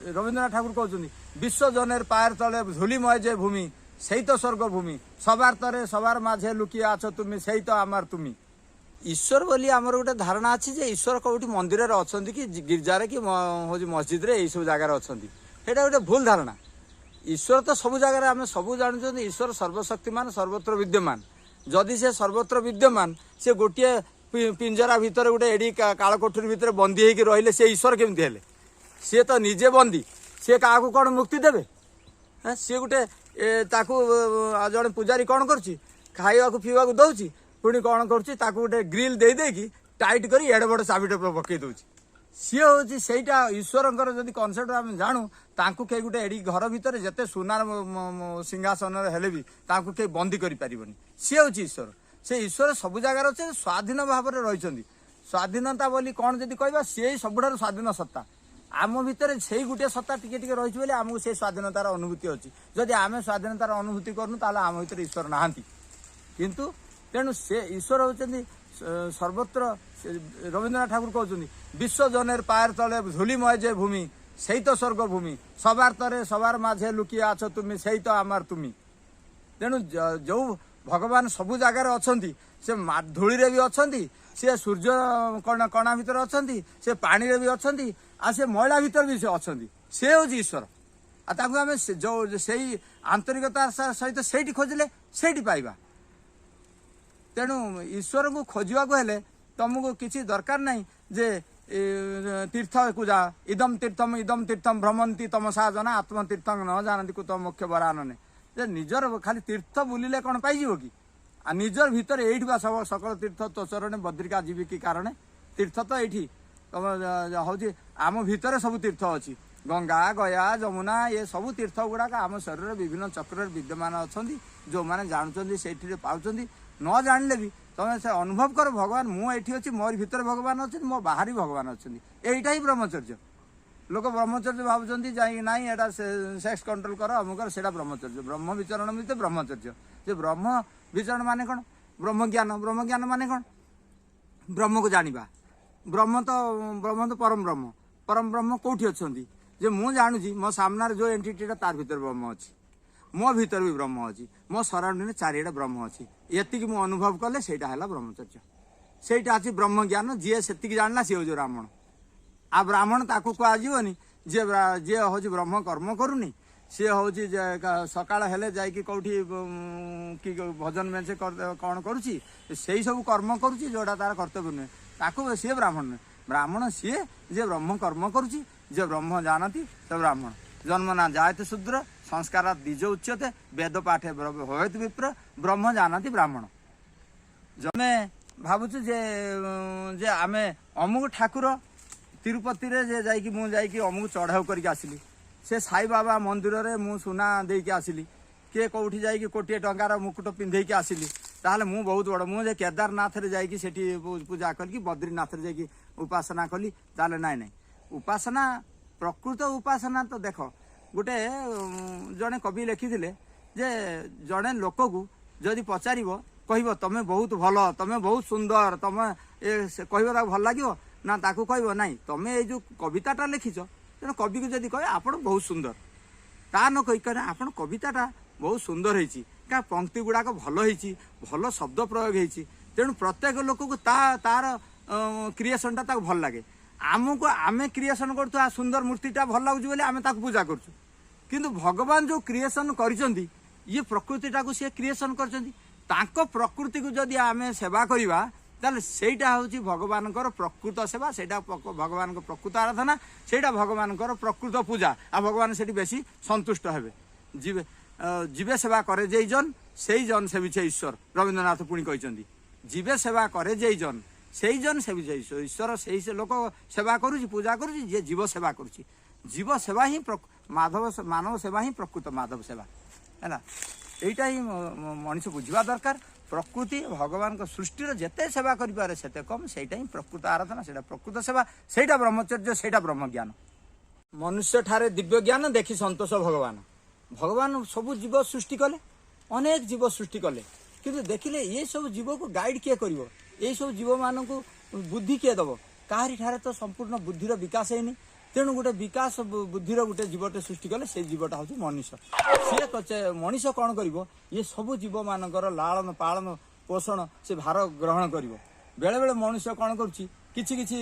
রবীন্দ্রনাথ ঠাকুর কହୁଛନ୍ତି, বিশ্বজনের পায়ের তলে ধূলিময় যে ভূমি, সেই তো স্বর্গভূমি। সবার তরে সবার মাঝে লুকিয়ে আছো তুমি, সেই তো আমার তুমি। ଈଶ୍ୱର ବୋଲି ଆମର ଗୋଟେ ଧାରଣା ଅଛି ଯେ ଈଶ୍ୱର କୋଉଠି ମନ୍ଦିରରେ ଅଛନ୍ତି କି ଗିର୍ଜାରେ କି ହଉଛି ମସଜିଦରେ, ଏଇସବୁ ଜାଗାରେ ଅଛନ୍ତି। ସେଇଟା ଗୋଟେ ଭୁଲ ଧାରଣା। ଈଶ୍ୱର ତ ସବୁ ଜାଗାରେ। ଆମେ ସବୁ ଜାଣୁଛନ୍ତି, ଈଶ୍ୱର ସର୍ବଶକ୍ତିମାନ, ସର୍ବତ୍ର ବିଦ୍ୟମାନ। ଯଦି ସେ ସର୍ବତ୍ର ବିଦ୍ୟମାନ, ସେ ଗୋଟିଏ ପିଞ୍ଜରା ଭିତରେ, ଗୋଟେ ଏଡ଼ି କାଳକୋଠରୀ ଭିତରେ ବନ୍ଦୀ ହେଇକି ରହିଲେ, ସେ ଈଶ୍ୱର କେମିତି ହେଲେ? ସିଏ ତ ନିଜେ ବନ୍ଦୀ, ସିଏ କାହାକୁ କ'ଣ ମୁକ୍ତି ଦେବେ? ହେଁ, ସିଏ ଗୋଟେ ତାକୁ ଜଣେ ପୂଜାରୀ କ'ଣ କରୁଛି? ଖାଇବାକୁ ପିଇବାକୁ ଦଉଛି, ପୁଣି କ'ଣ କରୁଛି? ତାକୁ ଗୋଟେ ଗ୍ରିଲ୍ ଦେଇ ଦେଇକି ଟାଇଟ୍ କରି ଏଡ଼େ ବଡ଼ ଚାବିଟେ ପକେଇ ଦଉଛି। ସିଏ ହେଉଛି ସେଇଟା ଈଶ୍ୱରଙ୍କର ଯଦି କନସେପ୍ଟ ଆମେ ଜାଣୁ, ତାଙ୍କୁ କେହି ଗୋଟେ ଏଡ଼ି ଘର ଭିତରେ ଯେତେ ସୁନାର ସିଂହାସନରେ ହେଲେ ବି ତାଙ୍କୁ କେହି ବନ୍ଦୀ କରିପାରିବନି। ସିଏ ହେଉଛି ଈଶ୍ୱର। ସେ ଈଶ୍ୱର ସବୁ ଜାଗାରେ ଅଛନ୍ତି, ସ୍ୱାଧୀନ ଭାବରେ ରହିଛନ୍ତି। ସ୍ୱାଧୀନତା ବୋଲି କ'ଣ ଯଦି କହିବା, ସିଏ ହିଁ ସବୁଠାରୁ ସ୍ୱାଧୀନ ସତ୍ତା। ଆମ ଭିତରେ ସେଇ ଗୋଟିଏ ସତ୍ତା ଟିକେ ଟିକେ ରହିଛି ବୋଲି ଆମକୁ ସେଇ ସ୍ୱାଧୀନତାର ଅନୁଭୂତି ଅଛି। ଯଦି ଆମେ ସ୍ୱାଧୀନତାର ଅନୁଭୂତି କରୁନୁ, ତାହେଲେ ଆମ ଭିତରେ ଈଶ୍ୱର ନାହାନ୍ତି। କିନ୍ତୁ ତେଣୁ ସେ ଈଶ୍ୱର ହେଉଛନ୍ତି ସର୍ବତ୍ର। ସେ ରବୀନ୍ଦ୍ରନାଥ ଠାକୁର କହୁଛନ୍ତି, বিশ্বজনের পায়ের তলে ধূলিময় যে ভূমি, সেই তো স্বর্গভূমি। সবার তরে সবার মাঝে লুকিয়ে আছো তুমি, সেই তো আমার তুমি। ତେଣୁ ଯୋଉ ଭଗବାନ ସବୁ ଜାଗାରେ ଅଛନ୍ତି, ସେ ଧୂଳିରେ ବି ଅଛନ୍ତି, ସେ ସୂର୍ଯ୍ୟ କଣା ଭିତରେ ଅଛନ୍ତି, ସେ ପାଣିରେ ବି ଅଛନ୍ତି, ଆଉ ସେ ମଇଳା ଭିତରେ ବି ସେ ଅଛନ୍ତି। ସେ ହେଉଛି ଈଶ୍ୱର। ଆଉ ତାକୁ ଆମେ ଯୋଉ ସେଇ ଆନ୍ତରିକତା ସହିତ ସେଇଠି ଖୋଜିଲେ ସେଇଠି ପାଇବା। ତେଣୁ ଈଶ୍ୱରଙ୍କୁ ଖୋଜିବାକୁ ହେଲେ ତମକୁ କିଛି ଦରକାର ନାହିଁ ଯେ ତୀର୍ଥକୁ ଯା। ଇଦମ୍ ତୀର୍ଥମ ଇଦମ୍ ତୀର୍ଥମ ଭ୍ରମନ୍ତି ତମସା ଜନା, ଆତ୍ମତୀର୍ଥଂ ନ ଜାଣନ୍ତି କୁତ ମୋକ୍ଷ ବରାନନେ। ଯେ ନିଜର ଖାଲି ତୀର୍ଥ ବୁଲିଲେ କ'ଣ ପାଇଯିବ କି? ଆଉ ନିଜର ଭିତରେ ଏଇଠି ବା ସବୁ ସକଳ ତୀର୍ଥ ତୋ ଚରଣେ, ବଦ୍ରିକା ଯିବି କି କାରଣେ। ତୀର୍ଥ ତ ଏଇଠି ତମ ହଉଛି, ଆମ ଭିତରେ ସବୁ ତୀର୍ଥ ଅଛି। ଗଙ୍ଗା, ଗୟା, ଯମୁନା, ଏ ସବୁ ତୀର୍ଥ ଗୁଡାକ ଆମ ଶରୀରରେ ବିଭିନ୍ନ ଚକ୍ରରେ ବିଦ୍ୟମାନ ଅଛନ୍ତି। ଯୋଉମାନେ ଜାଣୁଛନ୍ତି, ସେଇଥିରେ ପାଉଛନ୍ତି। ନ ଜାଣିଲେ ବି ତମେ ସେ ଅନୁଭବ କର, ଭଗବାନ ମୁଁ ଏଇଠି ଅଛି, ମୋରି ଭିତରେ ଭଗବାନ ଅଛନ୍ତି, ମୋ ବାହାରେ ବି ଭଗବାନ ଅଛନ୍ତି। ଏଇଟା ହିଁ ବ୍ରହ୍ମଚର୍ଯ୍ୟ। ଲୋକ ବ୍ରହ୍ମଚର୍ଯ୍ୟ ଭାବୁଛନ୍ତି ଯାଇକି ନାଇଁ, ଏଇଟା ସେକ୍ସ କଣ୍ଟ୍ରୋଲ କର, ଅମୁକ କର, ସେଇଟା ବ୍ରହ୍ମଚର୍ଯ୍ୟ। ବ୍ରହ୍ମ ବିଚରଣ ଭିତରେ ବ୍ରହ୍ମଚର୍ଯ୍ୟ। ଯେ ବ୍ରହ୍ମ ବିଚରଣ ମାନେ କ'ଣ? ବ୍ରହ୍ମଜ୍ଞାନ। ବ୍ରହ୍ମଜ୍ଞାନ ମାନେ କ'ଣ? ବ୍ରହ୍ମକୁ ଜାଣିବା। ବ୍ରହ୍ମ ତ ପରମ ବ୍ରହ୍ମ। ପରମ ବ୍ରହ୍ମ କୋଉଠି ଅଛନ୍ତି? ଯେ ମୁଁ ଜାଣୁଛି, ମୋ ସାମ୍ନାରେ ଯୋଉ ଏଣ୍ଟିଟିଟା, ତାର ଭିତରେ ବ୍ରହ୍ମ ଅଛି, ମୋ ଭିତରେ ବି ବ୍ରହ୍ମ ଅଛି, ମୋ ସରାଉଣ୍ଡିଂରେ ଚାରିଆଡ଼େ ବ୍ରହ୍ମ ଅଛି। ଏତିକି ମୁଁ ଅନୁଭବ କଲେ ସେଇଟା ହେଲା ବ୍ରହ୍ମଚର୍ଯ୍ୟ, ସେଇଟା ଅଛି ବ୍ରହ୍ମଜ୍ଞାନ। ଯିଏ ସେତିକି ଜାଣିଲା, ସିଏ ହେଉଛି ବ୍ରାହ୍ମଣ। ଆଉ ବ୍ରାହ୍ମଣ ତାକୁ କୁହାଯିବନି ଯିଏ ହେଉଛି ବ୍ରହ୍ମ କର୍ମ କରୁନି। ସିଏ ହେଉଛି ଯେ ସକାଳ ହେଲେ ଯାଇକି କୋଉଠି କି ଭଜନ ମେଞ୍ଚେ କ'ଣ କରୁଛି, ସେଇ ସବୁ କର୍ମ କରୁଛି ଯୋଉଟା ତାର କର୍ତ୍ତବ୍ୟ ନୁହେଁ, ତାକୁ ସିଏ ବ୍ରାହ୍ମଣ ନୁହେଁ। ବ୍ରାହ୍ମଣ ସିଏ ଯିଏ ବ୍ରହ୍ମ କର୍ମ କରୁଛି, ଯିଏ ବ୍ରହ୍ମ ଜାଣନ୍ତି, ସେ ବ୍ରାହ୍ମଣ। ଜନ୍ମ ନା ଜାୟତେ ଶୂଦ୍ର, ସଂସ୍କାର ଦ୍ୱିଜ ଉଚ୍ୟତେ, ବେଦ ପାଠେ ଭବେତ ବିପ୍ର, ବ୍ରହ୍ମ ଜାଣନ୍ତି ବ୍ରାହ୍ମଣ। ଆମେ ଭାବୁଛୁ ଯେ ଆମେ ଅମୁକ ଠାକୁର ତିରୁପତିରେ ଯେ ଯାଇକି ମୁଁ ଯାଇକି ଅମୁକ ଚଢ଼ାଉ କରିକି ଆସିଲି, ସେ ସାଇବାବା ମନ୍ଦିରରେ ମୁଁ ସୁନା ଦେଇକି ଆସିଲି, କିଏ କୋଉଠି ଯାଇକି କୋଟିଏ ଟଙ୍କାର ମୁକୁଟ ପିନ୍ଧେଇକି ଆସିଲି, ତାହେଲେ ମୁଁ ବହୁତ ବଡ଼। ମୁଁ ଯେ କେଦାରନାଥରେ ଯାଇକି ସେଠି ପୂଜା କରିକି, ବଦ୍ରିନାଥରେ ଯାଇକି ଉପାସନା କଲି, ତାହେଲେ ନାଇଁ ନାଇଁ, ଉପାସନା, ପ୍ରକୃତ ଉପାସନା ତ ଦେଖ, ଗୋଟେ ଜଣେ କବି ଲେଖିଥିଲେ ଯେ ଜଣେ ଲୋକକୁ ଯଦି ପଚାରିବ, କହିବ ତମେ ବହୁତ ଭଲ, ତମେ ବହୁତ ସୁନ୍ଦର, ତମେ ଏ ସେ କହିବ, ତାକୁ ଭଲ ଲାଗିବ ନା? ତାକୁ କହିବ ନାଇଁ, ତମେ ଏଇ ଯୋଉ କବିତାଟା ଲେଖିଛ। ତେଣୁ କବିକୁ ଯଦି କହିବେ ଆପଣ ବହୁତ ସୁନ୍ଦର, ତା ନ କହି କହିଲେ ଆପଣ କବିତାଟା ବହୁତ ସୁନ୍ଦର ହେଇଛି, କାରଣ ପଙ୍କ୍ତି ଗୁଡ଼ାକ ଭଲ ହେଇଛି, ଭଲ ଶବ୍ଦ ପ୍ରୟୋଗ ହେଇଛି। ତେଣୁ ପ୍ରତ୍ୟେକ ଲୋକକୁ ତାର କ୍ରିଏସନଟା ତାକୁ ଭଲ ଲାଗେ। ଆମକୁ ଆମେ କ୍ରିଏସନ କରୁଛୁ, ଆ ସୁନ୍ଦର ମୂର୍ତ୍ତିଟା ଭଲ ଲାଗୁଛି ବୋଲି ଆମେ ତାକୁ ପୂଜା କରୁଛୁ। କିନ୍ତୁ ଭଗବାନ ଯୋଉ କ୍ରିଏସନ କରିଛନ୍ତି, ଇଏ ପ୍ରକୃତିଟାକୁ ସିଏ କ୍ରିଏସନ କରିଛନ୍ତି, ତାଙ୍କ ପ୍ରକୃତିକୁ ଯଦି ଆମେ ସେବା କରିବା, ତାହେଲେ ସେଇଟା ହେଉଛି ଭଗବାନଙ୍କର ପ୍ରକୃତ ସେବା, ସେଇଟା ଭଗବାନଙ୍କ ପ୍ରକୃତ ଆରାଧନା, ସେଇଟା ଭଗବାନଙ୍କର ପ୍ରକୃତ ପୂଜା। ଆଉ ଭଗବାନ ସେଠି ବେଶୀ ସନ୍ତୁଷ୍ଟ ହେବେ। জীবে সেবা করে যেই জন, সেই জন সেবিছে ঈশ্বর। রবীন্দ্রনাথ পুଣି କହିଛନ୍ତି, জীবে সেবা করে যেই জন, সেই জন ସେବିছে ঈশ্বର। ଈଶ୍ୱର ସେଇ ସେ ଲୋକ ସେବା କରୁଛି, ପୂଜା କରୁଛି, ଯିଏ ଜୀବ ସେବା କରୁଛି। ଜୀବ ସେବା ହିଁ ମାଧବ, ମାନବ ସେବା ହିଁ ପ୍ରକୃତ ମାଧବ ସେବା ହେଲା। ଏଇଟା ହିଁ ମଣିଷ ବୁଝିବା ଦରକାର। ପ୍ରକୃତି ଭଗବାନଙ୍କ ସୃଷ୍ଟିର ଯେତେ ସେବା କରିପାରେ ସେତେ କମ୍। ସେଇଟା ହିଁ ପ୍ରକୃତ ଆରାଧନା, ସେଇଟା ପ୍ରକୃତ ସେବା, ସେଇଟା ବ୍ରହ୍ମଚର୍ଯ୍ୟ, ସେଇଟା ବ୍ରହ୍ମଜ୍ଞାନ। ମନୁଷ୍ୟ ଠାରେ ଦିବ୍ୟ ଜ୍ଞାନ ଦେଖି ସନ୍ତୋଷ ଭଗବାନ। ଭଗବାନ ସବୁ ଜୀବ ସୃଷ୍ଟି କଲେ, ଅନେକ ଜୀବ ସୃଷ୍ଟି କଲେ, କିନ୍ତୁ ଦେଖିଲେ ଏ ସବୁ ଜୀବକୁ ଗାଇଡ୍ କିଏ କରିବ? ଏଇ ସବୁ ଜୀବମାନଙ୍କୁ ବୁଦ୍ଧି କିଏ ଦବ? କାହାରି ଠାରେ ତ ସମ୍ପୂର୍ଣ୍ଣ ବୁଦ୍ଧିର ବିକାଶ ହେଇନି। ତେଣୁ ଗୋଟେ ବିକାଶ ବୁଦ୍ଧିର ଗୋଟେ ଜୀବଟେ ସୃଷ୍ଟି କଲେ, ସେଇ ଜୀବଟା ହେଉଛି ମଣିଷ। ସିଏ ମଣିଷ କ'ଣ କରିବ? ଇଏ ସବୁ ଜୀବମାନଙ୍କର ଲାଳନ ପାଳନ ପୋଷଣ ସେ ଭାର ଗ୍ରହଣ କରିବ। ବେଳେବେଳେ ମଣିଷ କ'ଣ କରୁଛି, କିଛି କିଛି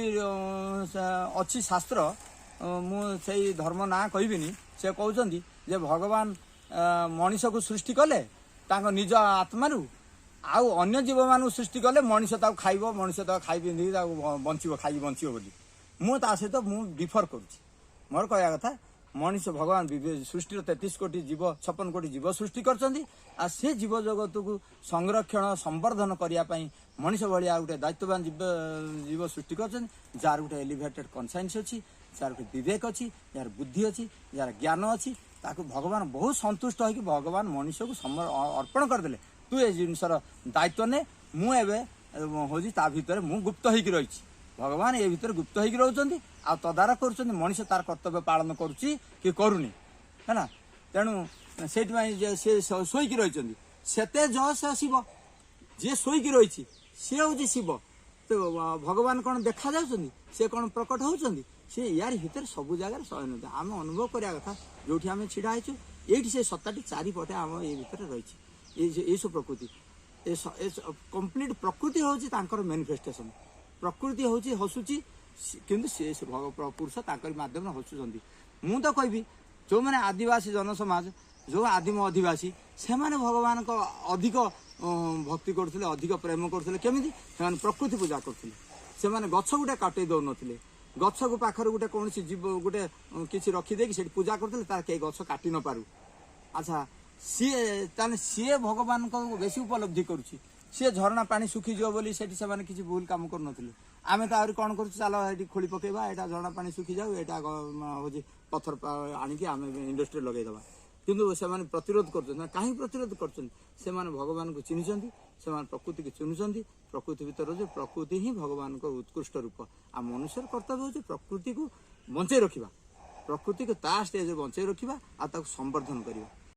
ଅଛି ଶାସ୍ତ୍ର, ମୁଁ ସେଇ ଧର୍ମ ନାଁ କହିବିନି, ସେ କହୁଛନ୍ତି ଯେ ଭଗବାନ ମଣିଷକୁ ସୃଷ୍ଟି କଲେ ତାଙ୍କ ନିଜ ଆତ୍ମାରୁ, ଆଉ ଅନ୍ୟ ଜୀବମାନଙ୍କୁ ସୃଷ୍ଟି କଲେ ମଣିଷ ତାକୁ ଖାଇବ, ମଣିଷ ତାକୁ ଖାଇ ପିନ୍ଧିକି ତାକୁ ବଞ୍ଚିବ, ଖାଇକି ବଞ୍ଚିବ ବୋଲି। ମୁଁ ତା ସହିତ ମୁଁ ଡିଫର କରୁଛି। ମୋର କହିବା କଥା, ମଣିଷ ଭଗବାନ ସୃଷ୍ଟିର 33 କୋଟି ଜୀବ, 56 କୋଟି ଜୀବ ସୃଷ୍ଟି କରିଛନ୍ତି, ଆଉ ସେ ଜୀବ ଜଗତକୁ ସଂରକ୍ଷଣ ସମ୍ବର୍ଦ୍ଧନ କରିବା ପାଇଁ ମଣିଷ ଭଳିଆ ଗୋଟେ ଦାୟିତ୍ୱବାନ ଜୀବ ସୃଷ୍ଟି କରିଛନ୍ତି, ଯାହାର ଗୋଟେ ଏଲିଭେଟେଡ୍ କନସାଇନ୍ସ ଅଛି, ଯାହାର ଗୋଟେ ବିବେକ ଅଛି, ଯାହାର ବୁଦ୍ଧି ଅଛି, ଯାହାର ଜ୍ଞାନ ଅଛି। ତାକୁ ଭଗବାନ ବହୁତ ସନ୍ତୁଷ୍ଟ ହେଇକି ଭଗବାନ ମଣିଷକୁ ଅର୍ପଣ କରିଦେଲେ, ତୁ ଏ ଜିନିଷର ଦାୟିତ୍ୱ ନେ, ମୁଁ ଏବେ ହଉଛି ତା ଭିତରେ ମୁଁ ଗୁପ୍ତ ହେଇକି ରହିଛି। ଭଗବାନ ଏ ଭିତରେ ଗୁପ୍ତ ହେଇକି ରହୁଛନ୍ତି ଆଉ ତଦାରଖ କରୁଛନ୍ତି, ମଣିଷ ତାର କର୍ତ୍ତବ୍ୟ ପାଳନ କରୁଛି କି କରୁନି, ହେଲା। ତେଣୁ ସେଇଥିପାଇଁ ଯେ ସେ ଶୋଇକି ରହିଛନ୍ତି, ସେତେ ଯଶ ଶିବ। ଯିଏ ଶୋଇକି ରହିଛି ସିଏ ହଉଛି ଶିବ। ତ ଭଗବାନ କ'ଣ ଦେଖା ଯାଉଛନ୍ତି? ସେ କ'ଣ ପ୍ରକଟ ହଉଛନ୍ତି? ସେ ୟାରି ଭିତରେ ସବୁ ଜାଗାରେ ଶୟନ ହଉଛନ୍ତି। ଆମେ ଅନୁଭବ କରିବା କଥା, ଯୋଉଠି ଆମେ ଛିଡା ହେଇଛୁ ଏଇଠି ସେ ସତ୍ତାଟି ଚାରିପଟେ ଆମ ଏ ଭିତରେ ରହିଛି। ଏଇସବୁ ପ୍ରକୃତି, ଏ କମ୍ପ୍ଲିଟ ପ୍ରକୃତି ହଉଛି ତାଙ୍କର ମ୍ୟାନିଫେଷ୍ଟେସନ। ପ୍ରକୃତି ହଉଛି ହସୁଛି, କିନ୍ତୁ ସେ ପୁରୁଷ ତାଙ୍କରି ମାଧ୍ୟମରେ ହସୁଛନ୍ତି। ମୁଁ ତ କହିବି, ଯୋଉମାନେ ଆଦିବାସୀ ଜନସମାଜ, ଯୋଉ ଆଦିମ ଅଧିବାସୀ, ସେମାନେ ଭଗବାନଙ୍କ ଅଧିକ ଭକ୍ତି କରୁଥିଲେ, ଅଧିକ ପ୍ରେମ କରୁଥିଲେ। କେମିତି? ସେମାନେ ପ୍ରକୃତି ପୂଜା କରୁଥିଲେ। ସେମାନେ ଗଛ ଗୋଟେ କାଟେଇ ଦଉନଥିଲେ। ଗଛକୁ ପାଖରେ ଗୋଟେ କୌଣସି ଜୀବ ଗୋଟେ କିଛି ରଖିଦେଇକି ସେଠି ପୂଜା କରୁଥିଲେ, ତାର କେହି ଗଛ କାଟି ନ ପାରୁ। ଆଚ୍ଛା, ସିଏ ତାହେଲେ ସିଏ ଭଗବାନଙ୍କ ବେଶୀ ଉପଲବ୍ଧି କରୁଛି। ସିଏ ଝରଣା ପାଣି ଶୁଖିଯିବ ବୋଲି ସେଠି ସେମାନେ କିଛି ଭୁଲ କାମ କରୁନଥିଲେ। ଆମେ ତ ଆହୁରି କ'ଣ କରୁଛୁ? ଚାଲ ଏଠି ଖୋଳି ପକେଇବା, ଏଇଟା ଝରଣା ପାଣି ଶୁଖିଯାଉ, ଏଇଟା ହଉଛି ପଥର ଆଣିକି ଆମେ ଇଣ୍ଡଷ୍ଟ୍ରି ଲଗେଇଦବା। କିନ୍ତୁ ସେମାନେ ପ୍ରତିରୋଧ କରୁଛନ୍ତି। କାହିଁକି ପ୍ରତିରୋଧ କରୁଛନ୍ତି? ସେମାନେ ଭଗବାନଙ୍କୁ ଚିହ୍ନିଛନ୍ତି, ସେମାନେ ପ୍ରକୃତିକୁ ଚିହ୍ନୁଛନ୍ତି। ପ୍ରକୃତି ଭିତରେ ରହୁଛି, ପ୍ରକୃତି ହିଁ ଭଗବାନଙ୍କ ଉତ୍କୃଷ୍ଟ ରୂପ। ଆଉ ମନୁଷ୍ୟର କର୍ତ୍ତବ୍ୟ ହେଉଛି ପ୍ରକୃତିକୁ ବଞ୍ଚେଇ ରଖିବା, ପ୍ରକୃତିକୁ ତା ଷ୍ଟେଜରେ ବଞ୍ଚେଇ ରଖିବା ଆଉ ତାକୁ ସମ୍ବର୍ଦ୍ଧନ କରିବା।